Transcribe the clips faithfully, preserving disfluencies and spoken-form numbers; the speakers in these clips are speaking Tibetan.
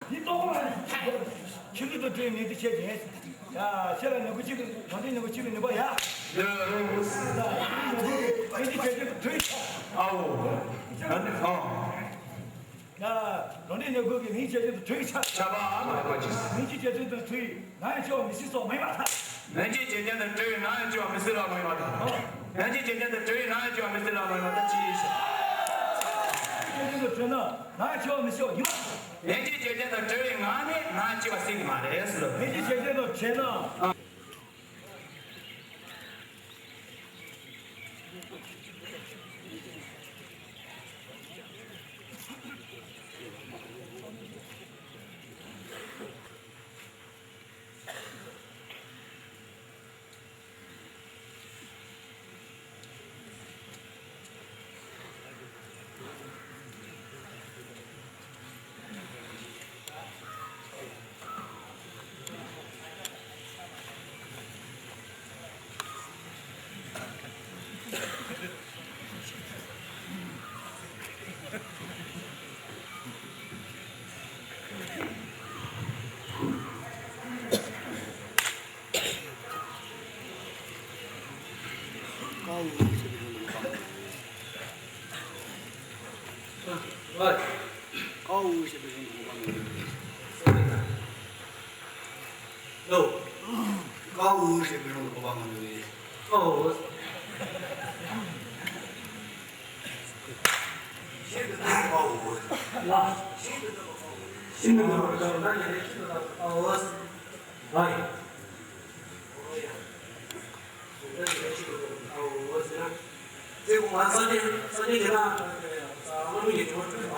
འདི་ལྟོ་གོ་མ་རེད། ཆོས་ལུགས་དང་འབྲེལ་ནད་དུ་བྱས་ཀྱི། ཡ། ཆེ་ལ་ནོར་བུ་གཅིག་གི་ནོར་འདི་ནོར་བུ་གཅིག་གི་ནུས་པ་ཡ། ཡ། ནོར་བུ་གཅིག་གི་ནོར་བུ་གཅིག་གི་དུས། ཨའོ། ཨ་ནི་ཨ། ཡ། རང་ནི་ནོར་བུ་གི་མིང་བྱས་ཀྱི་དུས་ཆ། ཆ་བ་ཨ་མ་མ་གཅིག་མིང་གཅིག་བྱས་ཀྱི་དུས། ང་ཡང་ཆེ་བ་མི་སྲིད་སོགས་མེད་པར་ཐལ། ལན་གཅིག་བྱས་ཀྱི་དུས། ང་ཡང་ཆེ་བ་མི་སྲིད་ལ་མེད་པར་ཐལ། ལན་གཅིག་བྱས་ཀྱི་དུས། ང་ཡང་ཆེ་བ་མི་སྲིད་ལ་མེད་པར་ཐལ། ཅི་ཡིན་ཟེར། ལན་གཅིག་བྱས་ཀྱི་དུས། ང་ཡང་ཆེ་བ་མི་སྲིད་པ་ཡིན་པར་ཐལ། ལན་གཅིག་བྱས་ཀྱི་དུས། ང་ནི་ང་ཡང་ཆེ་བ་སྲིད་ཀྱི་མ་རེད་ཟེར། ལན་གཅིག་བྱས་ཀྱི་དུས་བྱས་ན། ཀའོ་ཞེས་པའི་གཞུང་དུ་གོ་བ་ལོན། ཀའོ་ཞེས་པའི་གཞུང་དུ་གོ་བ་ལོན། ལོ། ཀའོ་ཞེས་པའི་གཞུང་དུ་གོ་བ་ལོན། ཀའོ། ཤིན་ཏུ་དག་པའོ། ལ། ཤིན་ཏུ་དག་པའོ། ཤིན་ཏུ་དག་པའོ། ལ་ཡང་ཤིན་ཏུ་དག་པའོ། ལ་ཡང་། ཚེ་གོང་མ་སངས་རྒྱས་སངས་རྒྱས་དེ་ན་བླ་མ་ཡི་དྲི་བ་སྤྲོད་པ།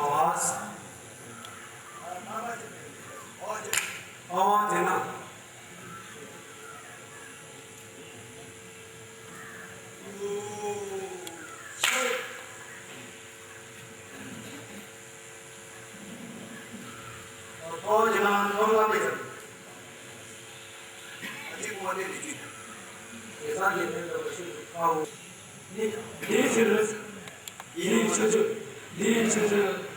ཨ་བ་དེ་ན། ཨོ་ཇི་མ་ཨོ་ལ་མེ་ཨ་ཏི་ཀུ་མ་ཏེ་ཏི་ཅི་ཏ། ཨེ་ས་ཡེ་ཏེ་ཏ་ཤི་ཨ་ཧུ། ནི་ཏེ་ཤི་རུ། ཡེ་ནི་ཆུ་ཆུ། ནི་ཆུ་ཆུ།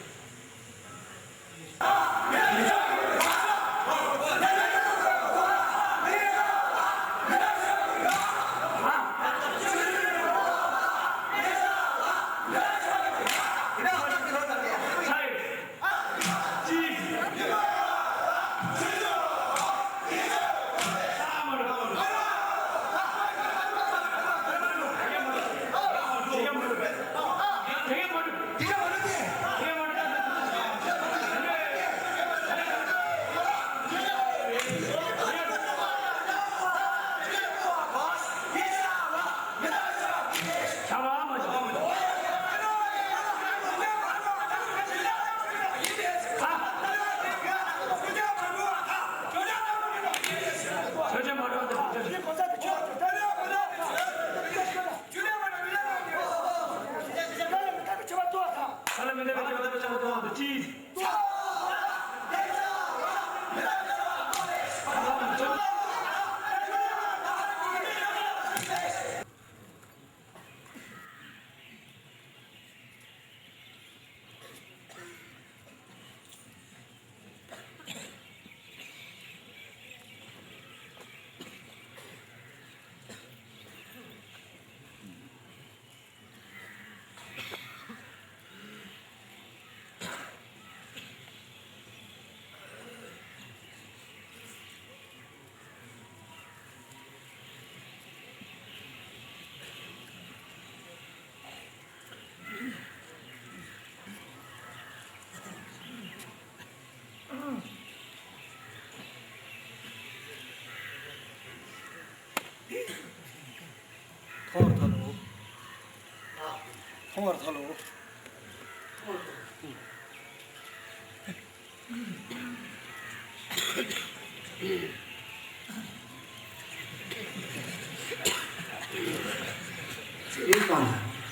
མཐོང་བར་ཐལ་ལོ། མཐོང་བར་ཐལ་ལོ།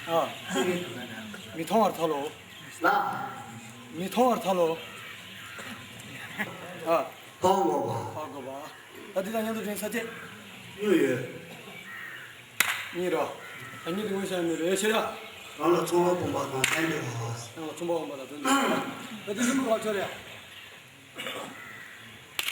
ཨ། མི་མཐོང་བར་ཐལ་ལོ། ལ། མི་མཐོང་བར་ཐལ་ལོ། ཨ། མཐོང་དགོས་པ། མཐོང་དགོས་པ། ད་འདི་དང་མཉམ་དུ་འདྲེན་ས་བཅད། གཉིས་ཡོད། གཉིས་རོ། ད་གཉིས་དེ་དངོས་བཤད་ནི་རེད་ཤེས་ཡ། རང་ལ་མཚུངས་པ་སྤོང་བ་དང་ལྡན་པའི་བ། རང་ལ་མཚུངས་པ་སྤོང་བ་དང་ལྡན་པའི་བ། ད་འདི་གཞུང་གི་བབ་ཆོག་རེད།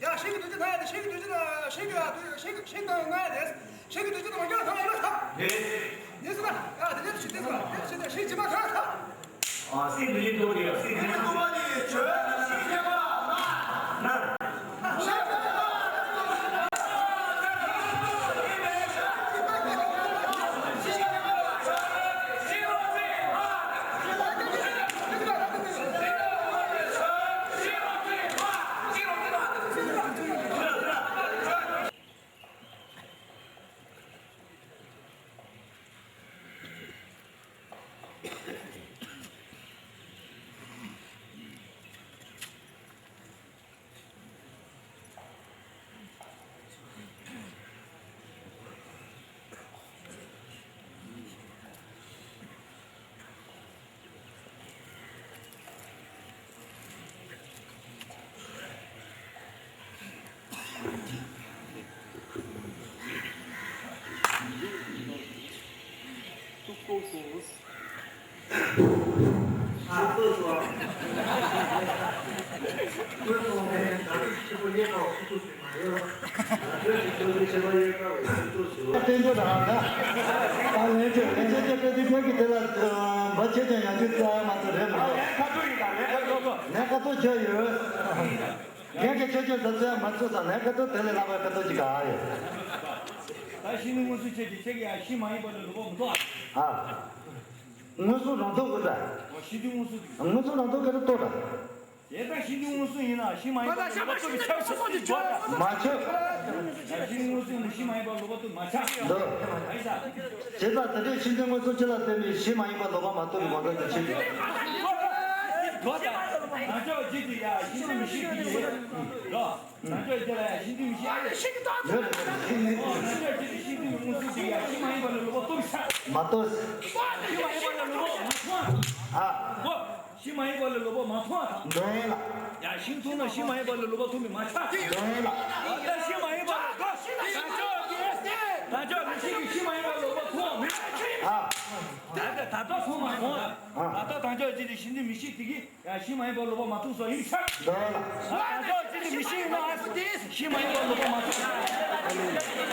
ཡ། ཤིང་གི་དུས་ཚོད་ན་ཡ་དེ། ཤིང་གི་དུས་ཚོད་ན། ཤིང་གི་ཡ་དུས། ཤིང་གི་ཤིང་དང་ན་ཡ་དེ། ཤིང་གི་དུས་ཚོད་ན་མ་འགྱངས་ཐང་ཡ་ན་ཐ། དེ་ནས་ཟེར་ན་ཡ་དེ་ནས་ཤིང་དེ་ཟེར་ན་དེ་ཤིང་དེ་ཤིང་ཇི་མ་ཐང་ཐ། ཨ། སྲིད་འདི་ཡིན་འདུག་དེ། སྲིད་འདི་ཡིན་འདུག་པ་དེ་བྱོས་ཤིང་ཆེན་པོ་ན། བསྟན་འགྱུར་རང་ད། ཨ་ལན་ཆོས་ལན་ཆོས་ཀྱི་དཔེ་དེ་ཁྱོད་ཀྱི་དེ་ལ་འབའ་ཆེ་ཆུང་ཡང་ཆོས་རྩ་མ་ཚོ་རེད་མི་འདུག་ལན་ཁ་ཐོ་ཡིན་ད་ལན་ཁ་ཐོ་ལན་ཁ་ཐོ་ཆོས་ཡོད། ངས་ཀྱི་ཆོས་ཆོས་ཟབ་ཟབ་མ་ཚོ་ས་ལན་ཁ་ཐོ་དེ་ལས་ལྷག་པའི་ཁ་ཐོ་ཅིག་ག་ཡོད། ད་ཤི་ནི་དངོས་སུ་ཆོས་ཀྱི་ཆོས་ཀྱི་ཡང་ཤི་མ་ཡིན་པ་ལ་ལུག་པ་མི་ཐོག་ཨ། དངོས་སུ་རང་ཐོག་གི་འདྲ། ཤི་དུས་དངོས་སུ་དངོས་སུ་རང་ཐོག་གི་རེད་ལྟོ་འདྲ། དེ་ལྟར་ཤི་དུས་དངོས་སུ་ཡིན་ན་ཤི་མ་ཡིན་པ་ལ་ལུག་པ་ཐོག་གི་ཆགས་སུ་ཤི་དུས་འཇོག་འདྲ། མ་ཆོག་ཡང་ཤི་དུས་དངོས་སུ་ཡིན་ན་ཤི་མ་ཡིན་པ་ལ་ལུག་པ་ཐོག་མ་ཆགས། འདུག་ཨ་ཡིན་ས། བྱས་ཙང་དེ་འདྲའི་ཤི་དུས་དངོས་སུ་ཅི་ལ་བརྟེན་ནས་ཤི་མ་ཡིན་པ་ལུག་པ་མ་ཐོག་གི་གོ་ས་དེ་ཆེ་གི། འཇོག་འདྲ། ང་ཚོ་ཅི་དུས་ཡང་ཤི་དུས་མི་ཤི་དུས་ཡིན། རོ། ནང་ཆོས་ཀྱི་ལ་ཡ་ཤིན་ཏུ་མི་ཤེས་ཨ་ཡོད། ནང་ཆོས་ཀྱི་ཤིན་ཏུ་མི་མངོན་སུམ་ཅིག་ཡ་ཤི་མ་ཡིན་པ་ལ་ལུག་པ་ཐོག་ཆགས། མ་ཐོག་ཤི་མ་ཡིན་པ་ལ་ལུག་པ་མ་ཐོག་ཨ། ཨ། ཤི་མ་ཡིན་པ་ལ་ལུག་པ་མ་ཐོག་ཨ། འདོན་ལ། ཡ་ཤིན་ཐུང་ན་ཤི་མ་ཡིན་པ་ལ་ལུག་པ་ཐོག་མི་མ་ཆགས། འདོན་ལ། ད་ཤི་མ་ཡིན་པ་ལ་ལུག་པ་ནང་ཆོས་ཀྱི་ནང་ཆོས་མི་ཤེས་ཀྱི་ཤི་མ་ཡིན་པ་ལ་ལུག་པ་ཐོག་མི་ཨ། ད་ད་ད་ཐོག་མ་ཐོག་ཨ། ད་ད་ད་ཆོས་ཀྱི་ཤིན་ཏུ་མི་ཤེས་དེ་གི་ཡ་ཤི་མ་ཡིན་པ་ལུག་པ་མ་ཐོག་སོ་ཡིན་ཆགས། འདོན་ལ། ད་ཆོས་ཀྱི་མི་ཤེས་ན་ཨ་སི་ཤི་མ་ཡིན་པ་ལུག་པ་མ་ཐོག་སོ།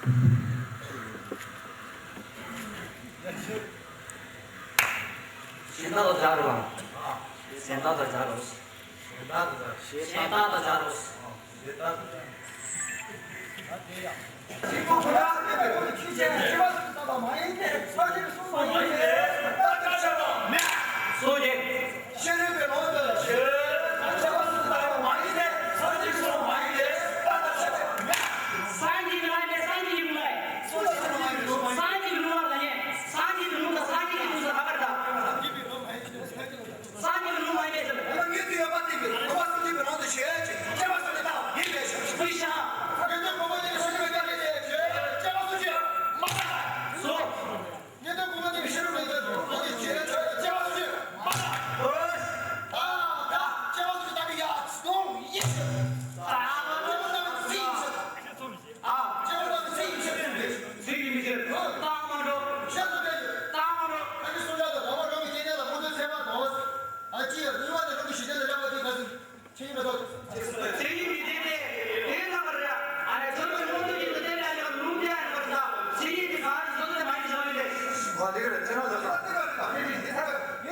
གཞན་དག་ཏུ་སྦྱར་རོ། གཞན་དག་ཏུ་སྦྱར་རོ། གཞན་དག་ཏུ་སྦྱར། གཞན་དག་ཏུ་སྦྱར་རོ། གཞན་དག་ཏུ་སྦྱར། གཅིག་པུ་ཁོ་ན་ལྟ་བུ་ཆོས་ཅན། སྐྱེ་བ་སུ་དག་པ་མ་ཡིན་ཏེ། སངས་རྒྱས་གསུངས་པ་ཡིན་ཏེ། ད་ལྟ་ཆོས་པ་མེད། སོ་རྒྱས། ཤེས་རིག་པའི་ལོངས་སྤྱོད་ལ་ཆོས། སྐྱེ་བ་སུ་དག་པ་མ་ཡིན་ཏེ། སངས་རྒྱས་གསུངས་པ་མ་ཡིན་ཏེ། ད་ལྟ་ཆོས་པ་མེད། སངས་རྒྱས་ཀྱི་ལམ་དེ་སངས་རྒྱས་ཀྱི་ལུང་ལ་ཡིན། སངས་རྒྱས་ཀྱི་ལུང་ལ་ཡིན། སངས་རྒྱས་ཀྱི་ལུང་དང་སངས་རྒྱས་ཀྱི་ལུང་དུ་ཧ་གར་དང་། སངས་རྒྱས་ཀྱི་ལུང་མ་ཡིན་པའི་ཚུལ། ང་ཉིད་དུ་ཡོད་པ་དེ་གི་རོ་བ་སུ་གི་རང་དུ་བྱེད་ཅིང་སྐྱེ་བ་སུ་གི་བདག་ཡིན་པའི་ཕྱིར། ཀུན་བྱ། དེ་ཚོ་གོང་མ་དེ་གི་ཤེས་རབ་མེད་པ་དེ་བྱེད་སྐྱེ་བ་སུ་གི་མ་བདག་སོ། དེ་ཚོ་གོང་མ་དེ་གི་ཤེས་རབ་མེད་པ་དེ་བྱེད་སྐྱེ་བ་སུ་གི་མ་བདག་སོ། ད་ད་སྐྱེ་བ་སུ་གི་བདག་གི་ཡ་སྟོང་ཡིན་ཕྱིར། ད་ང་ཚོ་ནང་ཚིག་ཨ། སྐྱེ་བ་ལ་ཚིག་ཡིན་ཕྱིར། ཚིག་ཡིན་ཕྱིར། རྟགས་མ་གྲུབ། ཤེས་སུ་མེད། རྟགས་མ་གྲུབ། ཨ་ནི་གསུང་བྱ་དང་གོང་མ་རང་གི་སྐྱེ་གནས་ལ་ཁོང་ཚོའི་ཚད་མ་དང་། ཨ་ཅི་ཡང་གཉིས་པ་ནི་རང་གི་གཞི་རྟེན་ལ་བཞག་པ་དེ་ག་ཚོད་ཆེ་ཡིན་མ་གཏོགས། ཆེ་ཡིན་མི་ལྡན་ཏེ། དེ་ལྟ་བུར་ཡང་ཨ་ནི་ཚོད་མའི་མངོན་རྟོགས་ཀྱི་ལུང་བསྟན་ལ་ཡང་ལུང་བསྟན་ཡང་བར་ན་ཆེ་ཡིན་གྱི་གང་རེད་ཚོད་མ་ཡིན་བྱ་བ་ཡིན་ཏེ། ཨ་དེ་ག་རེད་ཚད་མ་ལ་ཡིན་ན་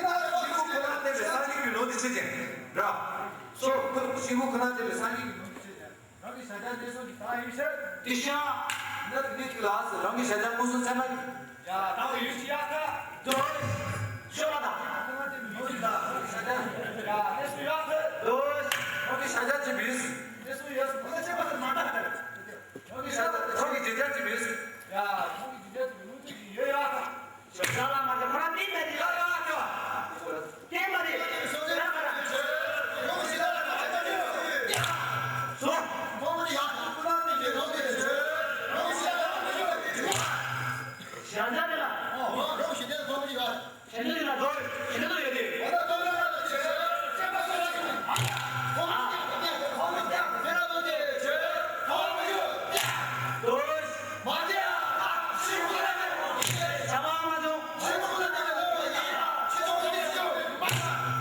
ཡང་ཤིང་ཁོ་ན་བསྟན་པའི་སངས་རྒྱས་ཀྱི་ལུང་དེ་ཆེ་ཅན་ར། སོ། ཤིང་ཁོ་ན་བསྟན་པའི་སངས་རྒྱས་ཀྱི་ལུང་དེ་ཆེ་ཅན། རང་གི་གཞལ་བྱ་གནས་གསུམ་གྱི་བདག་ཡིན་ཕྱིར། དེ་བཞིན། ན་དེ་ནས་ཅིག་ལ་ཟེར་རང་གི་གཞལ་བྱ་མངོན་སུམ་ཚད་མ་ཡིན། ཡ་དང་ཡུལ་གྱི་ཡ་ཁ། དོ། ཤོ་ལ་དང་། ཁོ་ན་དེ་མི་ཡོང་ཡིན་ད་གཞལ་བྱ། ཡ་གནས་སུ་ཡ་ཁ། དོ། རང་གི་གཞལ་བྱ་ཅི་མིན། གནས་སུ་ཡོད་ཁོ་ན་ཆད་པ་དེ་མ་འདྲ་ཁ། རང་གི་གཞལ་བྱ་རང་གི་གཞལ་བྱ་ཅི་མིན། ཡ་རང་གི་གཞལ་བྱ་ཅི་མིན་ལུང་དེ་ཡོད་ཡ་ཁ། ཤ་ལ་མ་ཟེར་ཁོ་རང་བསྟན་པ་རེད། ཡ་ཡ་ཡ། བསྟན་པ་རེད། ཡ་མ་ར། སོ། ཞང་ཞང་རེད་ལ། ཞང་ཞང་རེད་ལ་དོ། ཞང་ཞང་ཡོད་དེ། དོ། མ་བྱས་ཨ། ཤི་བོ་ལ་ནི། ཤ་མ་མ་བྱུང་། ཤི་བོ་ལ་ནི་ལོ་ཡིན། ཤི་བོ་ལ་ནི་ཤི་བོ་མ།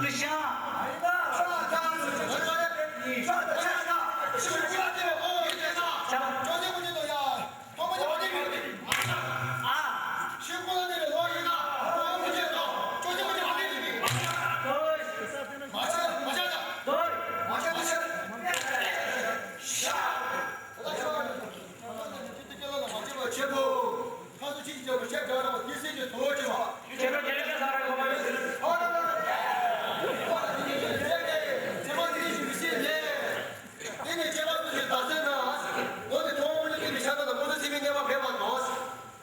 ཏི་ཤ། ཨ་ཡིན་ན། ཤ་ད་ཤི་བོ་ལ་ནི་ཤི་བོ་ལ་ནི་ལོ་ཡིན་ན། ཤ་ད་ཅོ་ཅི་མོ་ཅི་དོ་ཡ། ཐོག་མ་ཅི་མ་ནི་མི་ཨ། ཤི་བོ་ལ་ནི་ལོ་ཡིན་ན། ཐོག་མ་ཅི་དོ། ཅོ་ཅི་མོ་ཅི་མ་ནི་མི། མ་ཆ་མ་ཆ་ད། མ་ཆ་མ་ཆ། ཤ།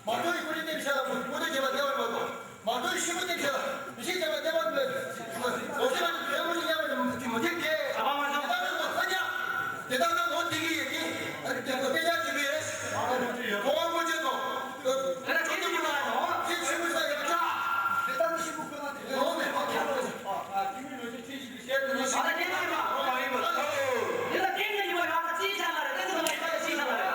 མ་གཏོགས་ཡི་ཀུན་ནས་བསྟན་བྱ་ལ་མུ་མུ་མཐུད་བྱེད་པ་གནས་པར་མ་གཏོགས། མ་གཏོགས་ཡི་ཤིན་ཏུ་བསྟན་བྱ་ལ་མི་ཤིགས་བྱེད་པ་གནས་པར་མི་ཤིགས་བྱེད་པ་གནས་པར་མི་ལོ་ཤེས་པ་ནི་བོད་མུ་ནི་གནས་པར་མུ་མཐུད་དེ། ཨ་མ་མ་ཤོག་དེ་ལྟར་ན་ལོ་འདི་གི་ཡེ་གི་ཨ་ནི་དེ་ཚོ་དཔེ་ཆ་ཞིག་རེད། ཁོ་བ་མོ་ཆེ་ཚོ་དེ་ལྟར་ན་ཤིན་ཏུ་ཡོད་ཀྱང་དེ་ལྟར་ན་ཤིན་ཏུ་ཁོ་ན་དེ་ལོ་མེད་པ་ཁྱབ་པ་ཞིག་ཨ་དེ་མི་ལོ་ཤེས་ཆེ་ཞིག་གི་ཤེས་ནི་ཤིན་ཏུ་ཡོད་ཀྱང་དེ་ལ་དེ་ལ་ཡོད་ཡང་ཅི་ཆ་ལ་རེད། དེ་ཚོ་ལ་ཡོད་ཅི་ཆ་ལ་རེད།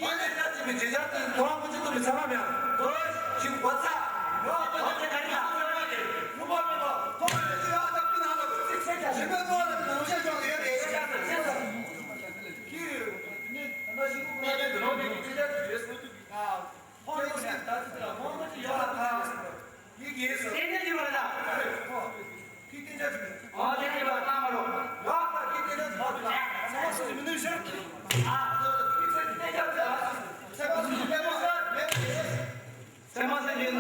ཁོ་ནི་ལྟ་ཅི་མི་བྱེད་ཡ་དེ་ཐོག་མ་ཅི་ཐུབ་མི་ཚང་མ་མེད། ཁོ་ཞིག་གོ་ཚ། ཡོ་ཁོ་ཚ་ག་རེ་ལ། ལུག་པ་མེད་པ། ཐོག་མ་ཅི་ཡ་ད་ཀི་ན་ལ་ཚིག་ཚེ་ཆ་ཞིག་མེད་ནོ་ལ་ནང་བཤད་ཆོག་ཡོད་རེད། ཁྱི་ནི་ད་ན་ཞིག་ཀུན་ན་ཡོད་རོ་མི་གི་ཚེ་ཆ་དུ་ཡོད་སོ་དུ་གི་ཁ། ཁོ་ནི་ད་ཅི་ལ་ཁོ་མ་ཅི་ཡོད་ལ་ཁ། ཡིག་ཡིན་ཟེར། ཏན་ཏན་གྱི་བར་ལ། ཁྱི་ཏན་ཏན་གྱི། ཨོ་ཏན་ཏན་གྱི་བར་ཐང་མ་རོ། ཡོད་ལ་ཁྱི་ཏན་ཏན་གྱི་བར་ལ། ཚེ་མ་སུ་མི་ནུས་ཟེར། ཨ། ཚེ་མ་སུ་མི་ནུས་ཟེར། ཚེ་མ་སུ་མི་ནུས་ཟེར།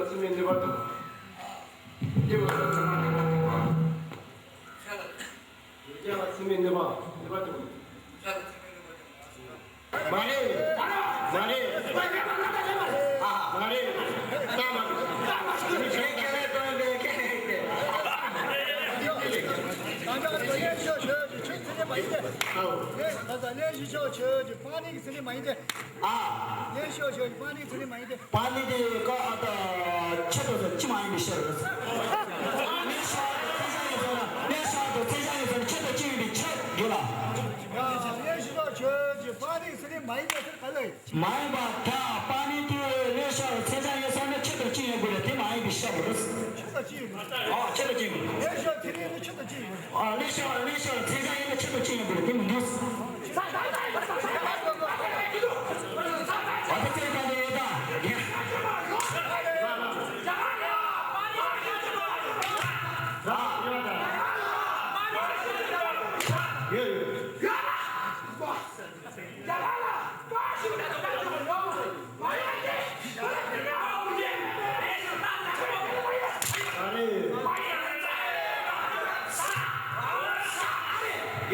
ཚད་མའི་གནོད་པ་དང་། སྐྱེ་བ་ཚད་མ་གནོད་པ་དང་། ཡོ་བྱད་ལ་ཚད་མའི་གནོད་པ་གནོད་པ་དང་། མ་རེད། མ་རེད། མ་རེད། ད་མ་རེད། ཨ། ཨ། ལན་ཤོག་ཤོག་པ་ནི་གི་ཚེ་ནི་མ་ཡིན་ཏེ། པ་ནི་དེ་ཀ་ཨ་ད་ཆེད་དུ་ཅི་མ་ཡིན་པའི་ཕྱིར། ལན་ཤོག་ཏུ་མཚན་བྱང་ཡིན་ཟེར་ན་ཆེད་དུ་ཅི་ཡིན་པའི་ཕྱིར་ཡོད་ལ། ལན་ཤོག་ཆོས་ཀྱི་པ་ནི་ཚེ་ནི་མ་ཡིན་ཏེ་ཟེར་ག་ལ་ཡིན། མ་ཡིན་པ་ད་པ་ནི་དེ་ལན་ཤོག་མཚན་བྱང་ཡིན་ཟེར་ན་ཆེད་དུ་ཅི་ཡིན་དགོས་ལ་དེ་མ་ཡིན་པའི་ཕྱིར། ཆེད་དུ་ཅི་ཡིན་དགོས། ཨ་ཆེད་དུ་ཅི་ཡིན་དགོས། ལན་ཤོག་ཚེ་ནི་ནི་ཆེད་དུ་ཅི་ཡིན་དགོས། ཨ་ལེགས་ཤོག་ལེགས་ཤོག་མཚན་བྱང་ཡིན་ན་ཆེད་དུ་ཅི་ཡིན་དགོས་དེ་མི་འདུག་ཨ་ད་ཚེ་གང་དུ་ཡོད་ད་ཡིན།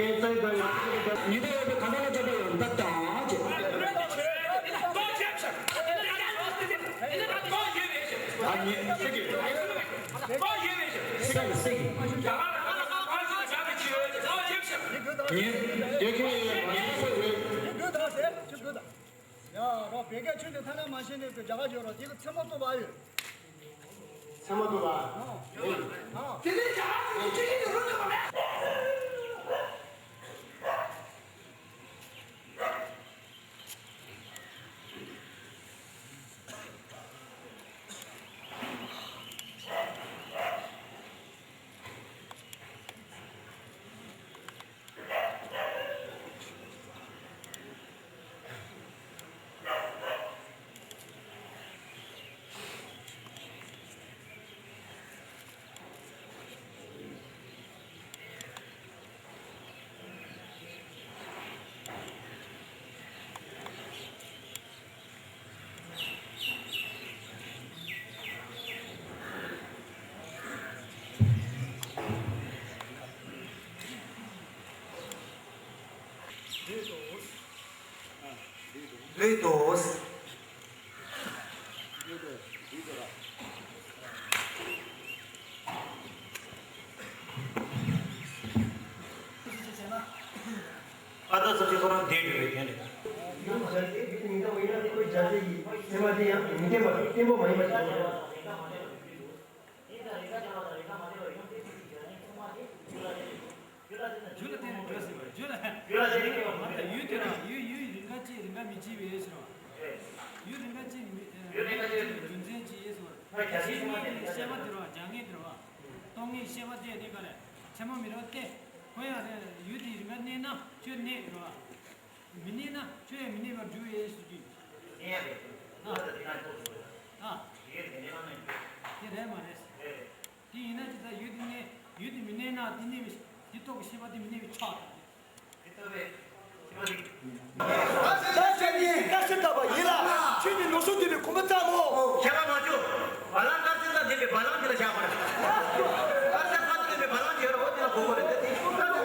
ཉི་ཟླ་ཡོད་པའི་གང་ཟག་ལ་སྤྱོད་པའི་འདབ་དང་ཅེས། ཨ་ཉི་སེ་གི་སེ་གི་སེ་གི་ཉི་ཡོད་ཀྱི་ཉི་སེ་རེད། ཡ་རོ་བོད་སྐད་ཆོས་དེ་ཐ་ན་མ་ཤེས་ནས་དེ་རྒྱ་གར་བརྗོད་རོགས་དེ་གི་མཚན་མོ་ལྟོ་བ་ཡོད། མཚན་མོ་ལྟོ་བ། ཨ། དེ་ནས་རྒྱ་གར་གྱི་ཆོས་དེ་རུ་ལྟོ་བ་མེད། ལུས་དོ། ཨ་ད་སོ་སོའི་ཁོ་རང་བསྡད་འགྲོ་བའི་དོན་རེད་ད། ཡང་བྱ་སྟེ་དེ་མི་འདྲ་བ་ཡིན་ན་ཁོའི་བྱ་སྟེ་ཡི་སེམས་པ་དེ་ཡང་མི་བདེན་པ་བརྟན་པོ་མ་ཡིན་པ་ཞིག་རེད། རྒྱུ་ལ་བརྟེན་ནས་འགྲོ་ཟིན་པ་རྒྱུ་ལ། རྒྱུ་ལ་བརྟེན་ནས་འགྲོ་ཟིན་པ་རྒྱུ་ལ་བརྟེན་ནས་འགྲོ་ཟིན་པ། ཡུལ་དེ་རང་ཡུལ་ཡུལ་རིགས་འགའ་གཅིག་རིགས་འགའ་མི་གཅིག་པའི་ཟེར་བ། རེད། ཡུལ་རིགས་འགའ་གཅིག་མི་ཡུལ་རིགས་འགའ་གཅིག་རྒྱུ་མཚན་གཅིག་ཡིན་ཟེར་བ། ད་གལ་སྲིད་ཤེས་ཡོན་དེ་ཤེས་པ་དེ་རེད་བ། སྦྱང་མཁན་དེ་རེད་བ། རྟོགས་མཁན་ཤེས་པ་དེ་ནི་ག་ལས་ཆེན་མོ་མི་རོ་སྟེ། ཁོ་ཡང་རེད་ཡུལ་དེ་རིགས་འགའ་གནས་ན་ཁྱོད་གནས་རེད་བ། མི་གནས་ན་ཁྱོད་ཡང་མི་གནས་པར་འགྱུར་ཡས་ཟེར་རྒྱུ། གནས་ཡ་རེད། ཨ། ཨ། ཡུལ་དེ་གནས་པ་ན་འགྱུར། དེ་རེད་མ་རེད། རེད། དེ་ཡིན་ན་ཅི་ད་ཡུལ་དེ་གནས་ཡུལ་དེ་མི་གནས་ན་དེ་གནས་པའི་དེ་རྟོགས་པའི་ཤེས་པ་དེ་མི་གནས་པའི་ཆགས་དང་། དེ་ལྟ་བས་ཤེས་པ་དེ། ད་ཁྱོད་ནི་དཀར་ཕྱིར་བཏབ་པ་ཡིན་ལ་ཁྱོད་ནི་ལོ་སུ་འདུས་པའི་གོམ་པ་ཙམ་མོ། ཁྱད་པར་མ་བྱུང་། བ་ལང་དཀར་ཕྱིར་དང་ལྡན་པའི་བ་ལང་དེ་ལ་བཞག་པར། དཀར་ཕྱིར་དཀར་དང་ལྡན་པའི་བ་ལང་དེ་ཡོད་ར་འོ་དེ་ལ་གོ་དགོས་རེད་དེ། ཡ་བ་ལང་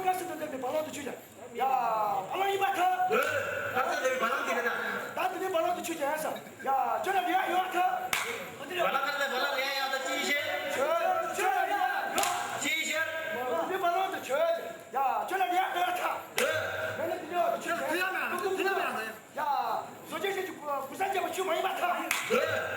དཀར་ཕྱིར་དང་ལྡན་པའི་བ་ལང་དུ་ཆུད་ཀྱང་། ཡ་བ་ལང་ཡིན་པར་ཐལ། ད་དེ་ནས་བ་ལང་དེ་རེད་ད། ད་དེ་ནས་བ་ལང་དུ་ཆུད་ཀྱང་ཡང་ས། ཡ་ཁྱོད་ལ་རེ་ཡ་ཡོད་ཐལ། བ་ལང་དཀར་དང་བ་ལང་རེ་ཡ་ཡོད་ད་ཅི་ཤེས། ཁྱོད་ཁྱོད་ལ་རེ་ཡ་ཡོད། ཅི་ཤེས། དེ་བ་ལང་དུ་ཆུད། ཡ་ཁྱོད་ལ་རེ་ཡ་ཡོད་ཐལ། ཡ་ན་དེ་ནས་བ་ལང་དུ་ཆུད་ཀྱང་ཡང་ས། ཡ། བཟོ་བཅོས་བྱེད་ཀྱི་གུ་གུ་ས་བཅད་པ་ཆུ་མ་ཡིན་པར་ཐལ།